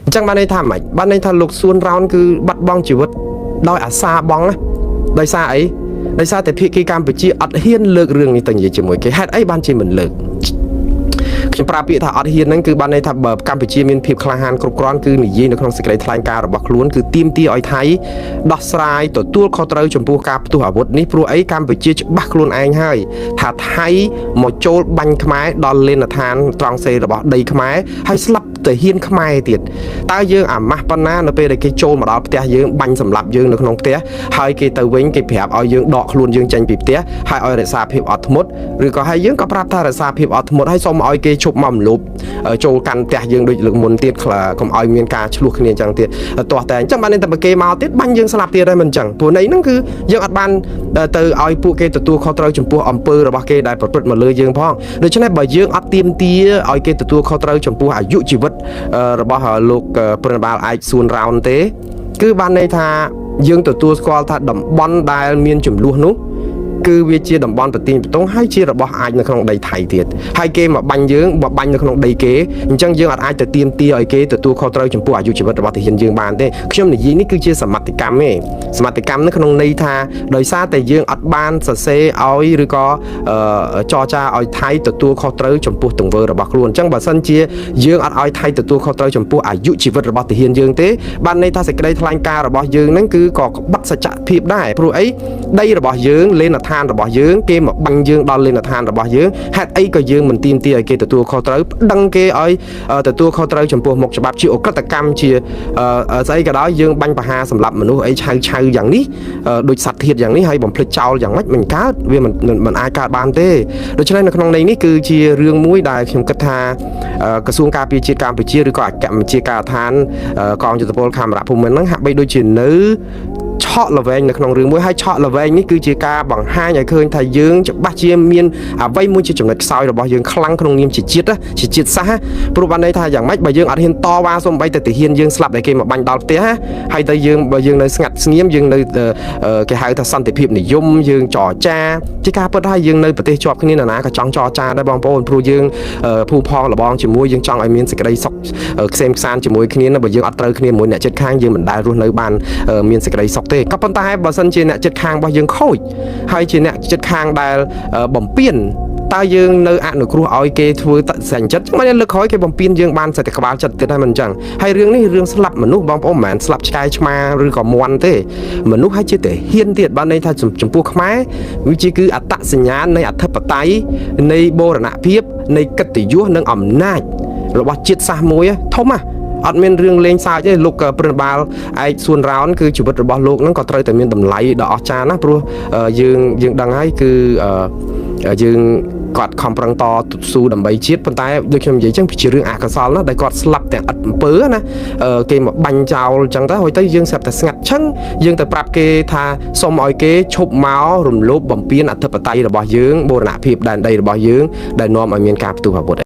អញ្ចឹងបានន័យថាម៉េចបានន័យថាលោកសួនរោនគឺបាត់បង់ជីវិតដោយអាសាបងណាដោយសារអីដោយសារតែភាគីកម្ពុជាអត់ហ៊ានលើករឿងនេះទៅនិយាយជាមួយគេហេតុអីបានជាមិនលើកខ្ញុំប្រើពាក្យថាអត់ហ៊ានហ្នឹងគឺបានន័យថាបើកម្ពុជាមានភាពក្លាហានគ្រប់គ្រាន់គឺនិយាយនៅក្នុងសេចក្តីថ្លែងការណ៍របស់ខ្លួនគឺទាមទារឲ្យថៃដោះស្រាយទទួលខុសត្រូវចំពោះការផ្ទុះអាវុធនេះព្រោះអីកម្ពុជាច្បាស់ខ្លួនឯងហើយថាថៃមកចូលបាញ់ខ្មែរដល់លេនដ្ឋានត្រង់សេរបស់ដីខ្មែរហើយស្លាប់ទៅហ៊ានខ្មែរទៀតតើយើងអាម៉ាស់ប៉ុណ្ណានៅពេលដែលគេចូលមកដល់ផ្ទះយើងបាញ់សម្លាប់យើងនៅក្នុងផ្ទះហើយគេទៅវិញគេប្រាប់ឲ្យយើងដកខ្លួនយើងចេញពីផ្ទះហើយឲ្យរក្សាភាពអត់ធ្មត់ឬក៏ហើយយើងក៏ប្រាប់ថារក្សាភាពអត់ធ្មត់ហើយសូមឲ្យគេឈប់មករំលោភចូលកាន់ផ្ទះយើងដូចលើកមុនទៀតកុំឲ្យមានការឆ្លោះគ្នាអញ្ចឹងទៀតទាស់តែអញ្ចឹងបានតែបើគេមកទៀតបាញ់យើងស្លាប់ទៀតហើយមិនអញ្ចឹងព្រោះនៃហ្នឹងគឺយើងអត់បានទៅឲ្យពួកគេទទួលខុសត្រូវចំពោះអំពើរបស់គេដែលប្រព្រឹត្តមកលើយើងផងដូច្នេះបើយើងអត់ទាមទារឲ្យគេទទួលខុសត្រូវចំពោះអាយុជីវិតរបស់លោកព្រឹន្ទបាលឯកសួនរោនទេ គឺបានន័យថាយើងទទួលស្គាល់ថាតំបន់ដែលមានចំនួននោះគឺវាជាតំបន់ប្រទីងប្រទងហើយជារបស់អាចនៅក្នុងដីថៃទៀតហើយគេមកបាញ់យើងមកបាញ់នៅក្នុងដីគេអញ្ចឹងយើងអាចទៅទាមទារឲ្យគេទទួលខុសត្រូវចំពោះអាយុជីវិតរបស់ទាហានយើងបានទេខ្ញុំនិយាយនេះគឺជាសមត្ថកម្មទេសមត្ថកម្មនៅក្នុងន័យថាដោយសារតែយើងអត់បានសរសេរឲ្យឬក៏ចរចាឲ្យថៃទទួលខុសត្រូវចំពោះទង្វើរបស់ខ្លួនអញ្ចឹងបើសិនជាយើងអត់ឲ្យថៃទទួលខុសត្រូវចំពោះអាយុជីវិតរបស់ទាហានយើងទេបានន័យថាសេចក្តីថ្លែងការណ៍របស់យើងហ្នឹងគឺក៏ក្បត់សច្ចភាពដែរព្រោះអីដីរបស់យើងលេនដ្ឋានរបស់យើងគេមកបាញ់យើងដល់លេនដ្ឋានរបស់យើងហេតុអីក៏យើងមិនទាមទារឲ្យគេទទួលខុសត្រូវប្តឹងគេឲ្យទទួលខុសត្រូវចំពោះមុខច្បាប់ជាឧក្រិដ្ឋកម្មជាស្អីក៏ដោយយើងបាញ់ប្រហារសម្រាប់មនុស្សអីឆៅឆៅយ៉ាងនេះដូចសត្វធាតយ៉ាងនេះហើយបំភ្លេចចោលយ៉ាងម៉េចមិនកើតវាមិនមិនអាចកើតបានទេដូច្នេះនៅក្នុងន័យនេះគឺជារឿងមួយដែលខ្ញុំគិតថាក្រសួងការពារជាតិកម្ពុជាឬក៏អគ្គបញ្ជាការដ្ឋានកងយុទ្ធពលខេមរៈភូមិន្ទហ្នឹងហាក់បីដូចជានៅឆក់ល្វែងនៅក្នុងរឿងមួយហើយឆក់ល្វែងនេះគឺជាការបង្ហាញឲ្យឃើញថាយើងច្បាស់ជាមានអ្វីមួយជាចំណុចខ្សោយរបស់យើងខ្លាំងក្នុងនាមជាជាតិជាជាតិសាសន៍ព្រោះបានន័យថាយ៉ាងម៉េចបើយើងអត់ហ៊ានតវ៉ាសូម្បីតែទាហានយើងស្លាប់ដែលគេមកបាញ់ដល់ផ្ទះហើយទៅយើងបើយើងនៅស្ងាត់ស្ងៀមយើងនៅគេហៅថាសន្តិភាពនិយមយើងចរចាជាការពិតហើយយើងនៅប្រទេសជាប់គ្នានរណាក៏ចង់ចរចាដែរបងប្អូនព្រោះយើងភូផងលបងជាមួយយើងចង់ឲ្យមានសេចក្តីសុខខ្សែមខ្សានជាមួយគ្នាណាបើយើងអត់ត្រូវគ្នាមួយអ្នកជិតខាងយើងមិនដែលរស់នៅបានមានសេចក្តីសុខទេក៏ប៉ុន្តែបើសិនជាអ្នកជិតខាងរបស់យើងខូចហើយជាអ្នកជិតខាងដែលបំពេញតើយើងនៅអនុគ្រោះឲ្យគេធ្វើតសញ្ចិត្តចឹងមិនលើកក្រោយគេបំពេញយើងបានសិតតែក្បាលចិត្តទៀតហើយមិនអញ្ចឹងហើយរឿងនេះរឿងស្លាប់មនុស្សបងប្អូនមិនមែនស្លាប់ឆ្កែឆ្មាឬក៏មន់ទេមនុស្សហើយជាតែហ៊ានទៀតបានន័យថាចំពោះខ្មែរវាជាគឺអត្តសញ្ញាណនៃអធិបតេយ្យនៃបូរណភាពនៃកិត្តិយសនិងអំណាចរបស់ជាតិសាសន៍មួយធំណាស់អត់មានរឿងលេងសើចទេលោកព្រឹន្ទបាលឯកសួនរោនគឺជីវិតរបស់លោកហ្នឹងក៏ត្រូវតែមានតម្លៃដ៏អស្ចារ្យណាស់ព្រោះយើងយើងដឹងហើយគឺយើងគាត់ខំប្រឹងតស៊ូដើម្បីជាតិប៉ុន្តែដូចខ្ញុំនិយាយចឹងវាជារឿងអកុសលណាស់ដែលគាត់ស្លាប់ទាំងឥតអំពើណាគេមកបាញ់ចោលចឹងទៅហើយទៅយើងស្រាប់តែស្ងាត់ឈឹងយើងទៅប្រាប់គេថាសូមឲ្យគេឈប់មករំលោភបំពានអធិបតេយ្យរបស់យើងបូរណភាពដែនដីរបស់យើងដែលនាំឲ្យមានការផ្ទុះអាវុធ។